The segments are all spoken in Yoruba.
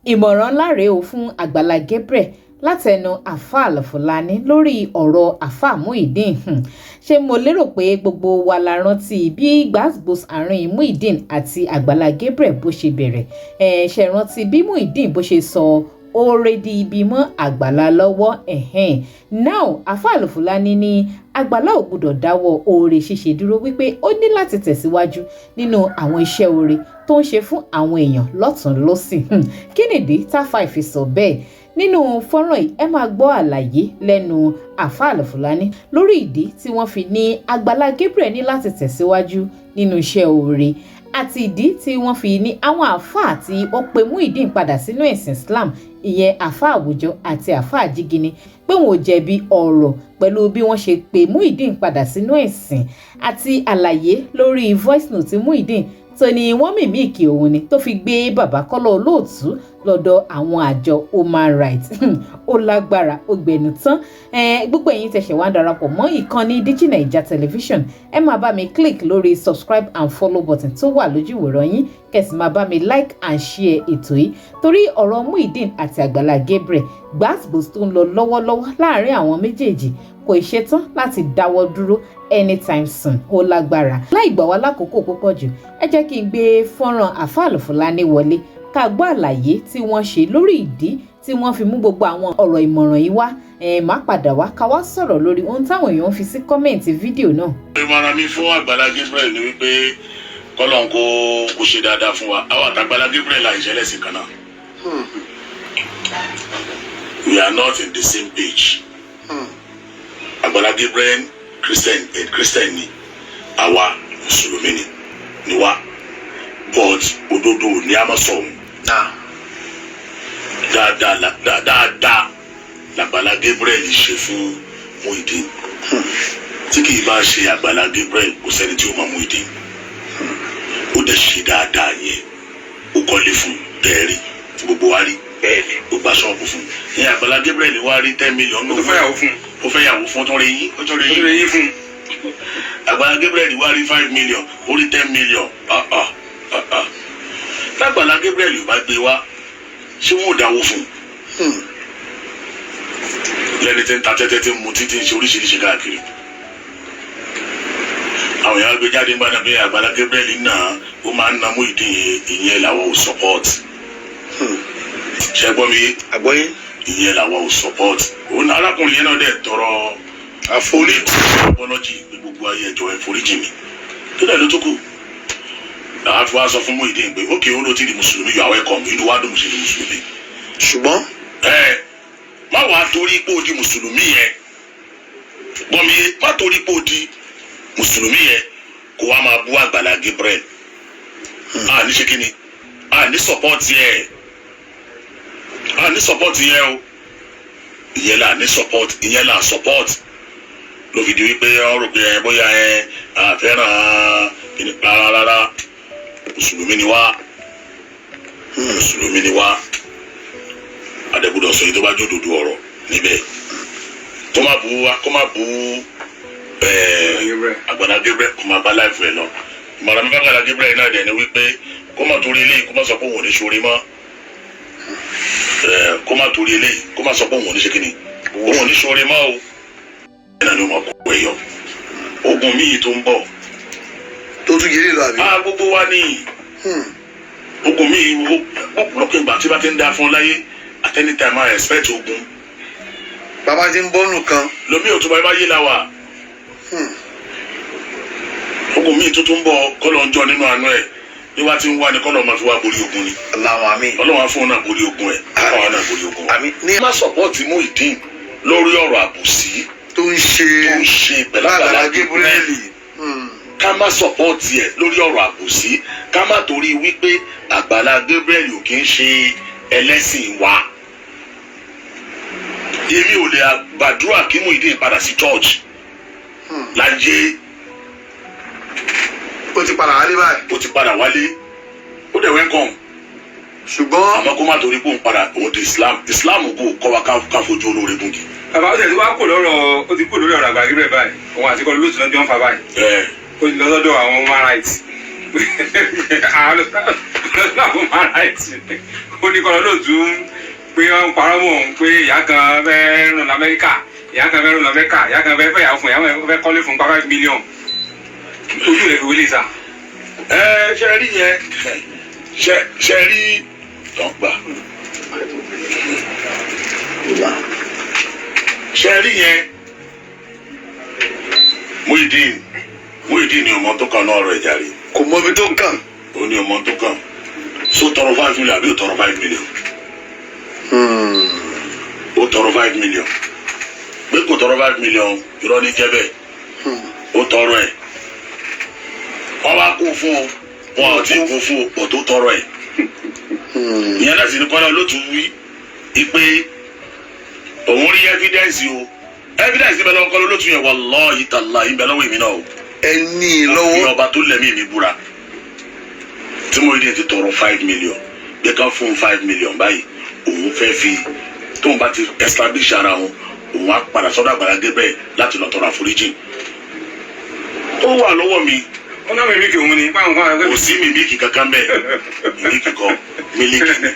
Ìmọ̀ràn ńlá rèé o fún Àgbàlá Gabriel látẹnu Àáfàá Alfulany lórí ọ̀rọ̀ Àáfàá Muyideen. Ṣé mo lérò pé gbogbo wa la rántí bí gbàsgbòs àárín Muyideen àti Àgbàlá Gabriel bó ṣe bẹ̀rẹ̀? Ẹ ṣe rántí bí Muyideen bó ṣe sọ oore di ibi mọ́ Àgbàlá lọ́wọ́? Ẹ̀hẹ́n. Now, Àáfàá Alfulany ní Àgbàlá ò gbúdọ̀ dáwọ́ oore ṣíṣe dúró, wípé ó ní láti tẹ̀síwájú nínú àwọn iṣẹ́ oore tó ń ṣe fún àwọn èèyàn lọ́tùn lọ́sì. Kí nìdí táfà ìfi sọ bẹ́ẹ̀? Nínú fọ́nrán yìí, ẹ máa gbọ́ àlàyé lẹ́nu Àáfàá Alfulany lórí ìdí tí wọ́n fi ní Àgbàlá Gabriel ní láti tẹ̀síwájú nínú iṣẹ́ oore, àti ìdí tí wọ́n fi ní àwọn àáfàá tí ó pe Muyideen padà sínú ẹ̀sìn Islam, ìyẹn àáfàá àwùjọ àti àáfàá jígini, pé wọn ò jẹ̀bi ọ̀rọ̀ pẹ̀lú bí wọ́n ṣe pe Muyideen padà sínú ẹ̀sìn, àti àlàyé lórí voice note Muyideen tó ní wọ́n mimic òun ni tó fi gbé bàbá Kọ́lá Olóòtú lọ́dọ̀ àwọn àjọ human rights. Ó lágbára, ó gbẹnu tán. Gbogbo ẹ̀yin tẹ̀sẹ̀ wá ń darapọ̀ mọ́ ìkànnì Digi Naija Television, ẹ máa bá mi click lórí subscribe and follow button tó wà lójú ìwòran yín, kẹ̀sì máa bá mi like and share ètò yìí, torí ọ̀rọ̀ Muyideen àti Àgbàlá Gabriel, gbàsgbòs tó ń lọ lọ́wọ́lọ́wọ́ láàrin àwọn méjèèjì, kò ṣetán láti dáwọ́ dúró anytime soon. Ó lágbára. Láì gbà wá lákòókò púpọ̀ jù, ẹ jẹ́ kí n gbé fọ́nrán Àáfàá Alfulany wọlé, ká gbọ́ àlàyé tí wọ́n ṣe lórí ìdí tí wọ́n fi mú gbogbo àwọn ọ̀rọ̀ ìmọ̀ràn yìí wá. Ẹ má padà wá ká wá sọ̀rọ̀ lórí ohun táwọn èèyàn fi sí comment fídíò náà. Ìmọ̀ràn mi fún Àgbàlá Gabriel ni wípé kọ́lọ́n kó ṣe dáadáa fún wa. Àwọn àtàgbàlá Gabriel àìṣẹlẹ̀sìn kan náà. We are not in the same page. Àgbàlá Gabriel Christian, Christian ni, àwa mùsùlùmí ni wá, but òdodo ní a máa sọ òun dáadáa. Dáadáa l'Àgbàlá Gabriel ṣe fún Muyideen. Tí kì í bá ṣe Àgbàlá Gabriel, kò sẹ́ni tí ó mọ Muyideen. Ó dẹ̀ ṣe dáadáa yẹn, ó kọ́lé fún tẹ́ẹ̀rí tí gbogbo wa rí, ó gba ṣọ́ọ̀bù fún ní Àgbàlá Gabriel wá rí 10 million. Ó fẹ́ yàwó fún. Ó fẹ́ yàwó fún tó rí yín, ó tó rí ó yín. rí yín fún. Àgbàlá Gabriel wá rí 5 million, ó rí 10 million. Ah ah ah ah, l'Àgbàlá Gabriel ò bá gbé wá, ṣé wọn ò dáwó fún un lẹ́ni tí ń ta tẹ́tẹ́, tí ń mutí, tí ń ṣe oríṣiríṣi káàkiri? Àwọn èèyàn gbé jáde nígbà náà bí Àgbàlá Gabriel náà ó máa ń na Muyideen yẹn. Ìyẹn làwọn ò support. Ṣe gbọ́ mi yé? Àgbọ́yé. Ìyẹn làwọn ò support. Òun náà, arákùnrin yẹn náà dẹ̀ tọrọ àforíjì. Apology pé gbogbo ayé, ẹjọ́, ẹ foríjì mi. Tó dẹ̀ ló tó kù làwọn fi wá sọ fún Muyideen pé ókè, ó ló ti di mùsùlùmí, yọ àwọn ẹ̀kọ́ mi, inú wa dùn sí di mùsùlùmí. Ṣùgbọ́n Ẹ má wàá torí pé ó di mùsùlùmí yẹn, gbọ́n mi yé, má torí pé ó di mùsùlùmí yẹn kó wá máa bú Àgbàlá Gabriel. A ní ṣe kí ni, a ní support yẹ, a ní support yẹ o. Ìyẹn là ní support, ìyẹn là support ló fi di wípé ọ rò pé ẹ bóyá ẹ àfẹ́ràn kìnnì. Rárá rárá, mùsùlùmí ni wá, mùsùlùmí ni wá. Adẹ́gbọ́dọ̀ sọ yìí tó bá jó dodo ọ̀rọ̀ níbẹ̀. Kó má bu wa, kó má bu Gabriel. Àgbàlá Gabriel, kó má bá láìfù ẹ lọ. Ìmọ̀ràn mi bá Àgbàlá Gabriel náà dẹ̀ ni wípé kó má torí eléyìí kó má sọ pé òun ò ní ṣoore mọ́. Kó má torí eléyìí kó má sọ pé òun ò ní ṣe kíni, òun ò ní ṣoore mọ́ o. Ẹ̀ náà ló máa kó ẹ̀yọ ogun míì tó ń bọ̀ tó tún yéré lọ, àbí? A gbogbo wa ní ogun míì lókè. Ìgbà tí bá ti ń da fún láyé, at any time I expect ogun. Bàbá ti ń bọ́nù kan. Lomi ò tún bá yé la wà. Ogun míì tó tún bọ̀, kọ́lọ̀ ń jọ nínú àánú ẹ̀ bí wàá ti ń wá ní kọ́lọ̀ máa fi wá borí ogun ni. Allahu àmín. Ọlọ́run á fún un náà borí ogun ẹ̀, káwọn náà borí ogun wa. Àmín ní. Má support Muyideen lórí ọ̀rọ̀ àbòsí tó ń ṣe tó ń ṣe pẹ̀lú Àgbàlá Àgbàlá Gabriel. Ká má support ẹ̀ lórí ọ̀rọ̀ àbòsí, ká má torí wípé Àgbàlá Gabriel ò kí ń ṣe ẹlẹ́sìn wa. Èmi ò lè gbàdúrà kí Muyideen padà sí church láyé. Ó ti padà wálé báyìí. Ó ti padà wálé, ó dẹ̀ welcome. Ṣùgbọ́n àmọ́ kó má torí pé òun padà, òun di Islam, Islam kò kọ́ wa ká fojú olóore gúngi. Bàbá, ó tẹ̀ tí wàá kò lọ́rọ̀, ó ti kò lórí ọ̀rọ̀ Àgbàlá Gabriel báyìí. Òun àti kọ́ lóòtú lọ́jọ́ ń fa báyìí. Ẹ Ó ti lọ sọ́dọ̀ àwọn human rights. Àwọn human rights, ó ní Kọ́lá Olóòtú pé wọ́n ń parọ́ mọ́ òun pé ìyá kan fẹ́ rìn lamẹ́ríkà, ìyá kan fẹ́ rìn lamẹ́ríkà, ìyá kan fẹ́ fẹ́yàwó fún, ìyá kan fẹ́ kọ́lé fún 5 million. Ojú rẹ̀ fi wọlé sà. Ẹ ṣe rí yẹn, ṣe rí tọ́gbà, ṣe rí yẹn. Muyideen ni ọmọ tó kàn náà ọ̀rọ̀ ìjà rí. Kò mọ ibi tó kàn. Ó ní ọmọ tó kàn so tọrọ 5 million àbí ó tọrọ 5 million? Ó tọrọ 5 million. Pé kò tọrọ 5 million, irọ́ ní jẹ́ bẹ́ẹ̀. Ó tọrọ ẹ̀, wọ́n wá kó fún un, wọn ò tí kó fún un pọ̀ tó tọrọ ẹ̀. Ìyẹn náà sì ní Kọ́lá Olóòtú wí pé òun rí evidence o. Evidence ibẹ̀ lọ́wọ́ Kọ́lá Olóòtú yẹn, wallahi tallahi, ibẹ̀ lọ́wọ́ èmi náà o. Ẹni ní lọ́wọ́. Ọba tó lẹ̀mí mi búra tí mo rí ti tọrọ 5 million bí ká fún un 5 million báyìí, òun fẹ́ fi tóun bá ti establish ara òun, òun á padà sọ́dọ̀ Àgbàlá Gabriel láti lọ tọrọ àforíjì. Ó wà lọ́wọ́ mi. Ó náà mímíkì òun ni báwọn kan Kò sí mímíkì kankan bẹ́ẹ̀. Mímíkì kọ́, mílíkì ni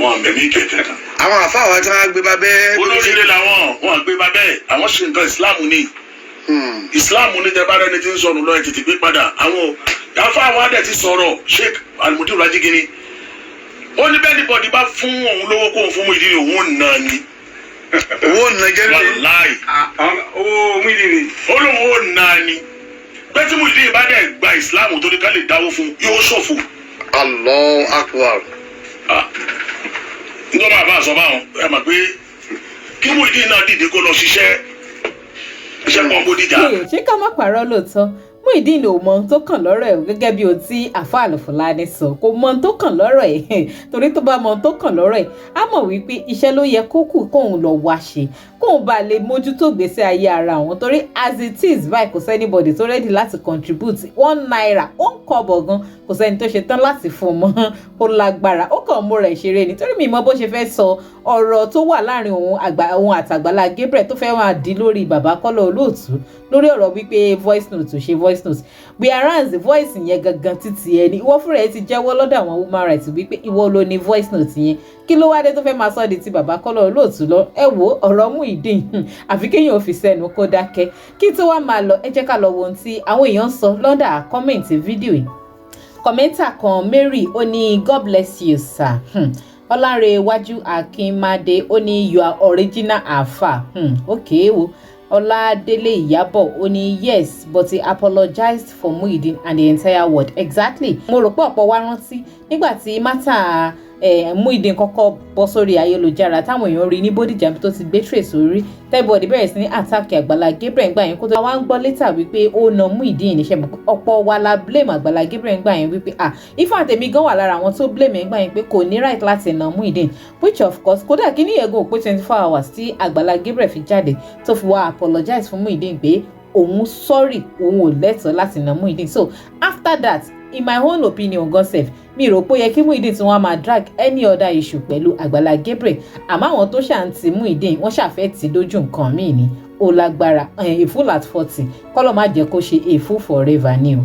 wọn mímíkì kankan. Àwọn àfáà wa tí wọ́n á gbé bá bẹ́ẹ̀. Olóríire làwọn, wọn gbé bá bẹ́ẹ̀. Àwọn ṣe nǹkan Islam ni. Islam ní tẹ bá rẹni tí ń sọnù lọ, ẹ tètè gbé padà. Àwọn afa àwọn adẹ ti sọ̀rọ̀. Sheikh Alimudiru Ajigini, ó ní bẹ́ẹ̀ ni bọ́dí bá fún òun lówó kóun fún Muyideen, òun ò nà ni. Owó nàjẹ́ lé. Wàláì. Owó Muyideen ni. Ó lóun ò nà ni pé tí Muyideen bá dẹ̀ gba Islam tó ní ká lè dáwó fún, yóò ṣòfò. Allahu Akbar. Ah. Nígbà máa bá a sọ báwọn, ẹ mọ̀ pé kí Muyideen náà dìde kó lọ ṣiṣẹ́ iṣẹ́ kan Bódìjà. Hey, ṣé ká má parọ́? Lóòótọ́, Muyideen ò mọ ohun tó kàn lọ́rọ̀ ẹ̀ gẹ́gẹ́ bí ohun tí àáfàá Àlùfùlání sọ. Kò mọ ohun tó kàn lọ́rọ̀ ẹ̀, torí tó bá mọ ohun tó kàn lọ́rọ̀ ẹ̀, á mọ̀ wípé iṣẹ́ ló yẹ kó kù kóun lọ wá ṣe, kóun bá lè mójútó gbèsè ayé ara òun, torí as it is báyìí, kò sí anybody tó ready láti contribute ₦1, ó ń kọ́bọ̀ gan, kò sẹ́ni tó ṣe tán láti fún un mọ́. Ó lágbára, ó kàn múra ìṣeré ni, torí mi mọ bó ṣe fẹ́ sọ ọ̀rọ̀ tó wà láàrin òun àgbà òun àtàgbàlá Gabriel tó fẹ́ máa di lórí bàbá Kọ́lá Olóòtú lórí ọ̀rọ̀ wípé voice note ò ṣe voice note, whereas voice yẹn gangan títí ẹni ìwọ fúnra ẹ ti jẹ́wọ́ lọ́dọ̀ àwọn human rights wípé ìwọ ló ní voice note yẹn. Kí ló wá dé tó fẹ́ máa sọ di ti bàbá Kọ́lá Olóòtú lọ? Ẹ wo ọ̀rọ̀ Muyideen, àfi kéèyàn ò fi sẹ́nu kó dákẹ́. Kí tó wá máa lọ, ẹ jẹ́ ká lọ wo ohun tí àwọn èèyàn ń sọ lọ́dà comment fídíò yìí. Commenter kan, Mary, ó ní, "God bless you, sir." Ọlárẹ̀wájú Akínmádé, ó ní, "You are original alfa." Okay o. Ọládélé Ìyábọ̀, ó ní, "Yes, but he apologized for Muyideen and the entire world." Exactly. Mo rò pé ọ̀pọ̀ wa rántí nígbà tí matter Muyideen kọ́kọ́ bọ́ sórí ayélujára, táwọn èèyàn rí ní Bódìjà tó ti gbé tray sórí, everybody bẹ̀rẹ̀ sí ní attack Àgbàlá Gabriel ńgbà yẹn, kó tó wá ń gbọ́ later wípé ó na Muyideen níṣẹ́ mọ̀. Ọ̀pọ̀ wa la blame Àgbàlá Gabriel ńgbà yẹn wípé, ah, ifá tèmi gan wà lára àwọn tó blame ńgbà yẹn pé kò ní right láti na Muyideen, which of course, kódà kí ní ẹ̀gùn ò pé 24 hours tí Àgbàlá Gabriel fi jáde tó fi wá apologize fún Muyideen pé òun sorry, òun ò lẹ́tọ̀ọ́ láti na Muyideen. So after that, in my own opinion gan sef, mi rò pé ó yẹ kí Muyideen tí wọ́n á máa drag any other issue pẹ̀lú Àgbàlá Gabriel. Àmọ́ àwọn tó ṣà ń ti Muyideen, wọ́n ṣàfẹ́ tí dójú nǹkan míì ni. Ó lágbára. A fool at 40, kọ́lọ́ má jẹ́ kó ṣe a fool forever ni o.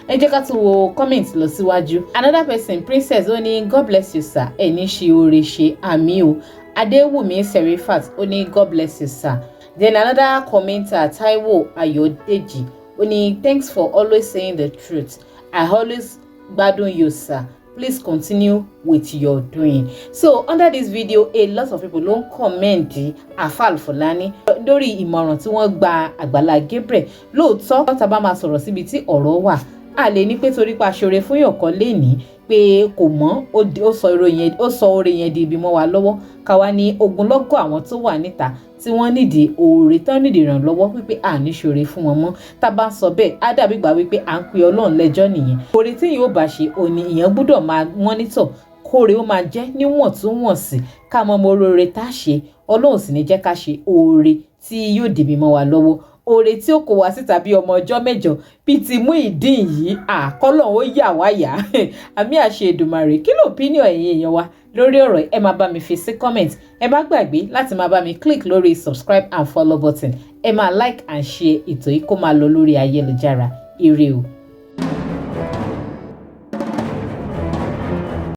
Ẹ jẹ́ ká tún wo comment lọ síwájú. Another person, Princess, ó ní, "God bless you, sir. Ẹ ní ṣe oore ṣe." Àmín o. Adéwùmí Serifat, ó ní, "God bless you, sir." Then another commenter, Taiwo Ayodeji, ó ní, "Thanks for always saying the truth. I always gbádùn you, sir. Please continue with your doing." So under this video, a lot of people ló ń commend Afal Fulani lórí ìmọ̀ràn tí wọ́n gba Àgbàlá Gabriel. Lóòótọ́, tá a bá máa sọ̀rọ̀ síbi tí ọ̀rọ̀ wà, a lè ní pé torí pa aṣọre fún yàn kan lénìí pé kò mọ́, ó sọ oore yẹn di ibi mọ́ wa lọ́wọ́, káwa ní ogunlọ́gọ̀ àwọn tó wà níta tí wọ́n nídìí oore, tán nídìí ìrànlọ́wọ́, wípé à ní ṣoore fún wọn mọ́. Tá a bá ń sọ bẹ́ẹ̀, á dàbí gbà wípé à ń pe Ọlọ́run lẹ́jọ́ nìyẹn. Oore tí yóò bá ṣe òní, ìyẹn gbúdọ̀ máa monitor kóore ó máa jẹ́ níwọ̀ntúnwọ̀nsì, ká mọ ọmọ oore tá a ṣe. Ọlọ́run sì ní jẹ́ ká ṣe oore tí yóò dìbì mọ́ wa lọ́wọ́, oore tí ó kó wa síta bí ọmọ ọjọ́ 8 bíi ti Muyideen yìí. Àkọ́lọ̀ ó yà wá yá. Àmín, àṣẹ Èdùmàrè. Kí ló opinion ẹ̀yin èèyàn wa lórí ọ̀rọ̀? Ẹ máa bá mi fi sí comment. Ẹ má gbàgbé láti máa bá mi click lórí subscribe and follow button. Ẹ máa like and share ètò yìí kó máa lọ lórí ayélujára. Ire o.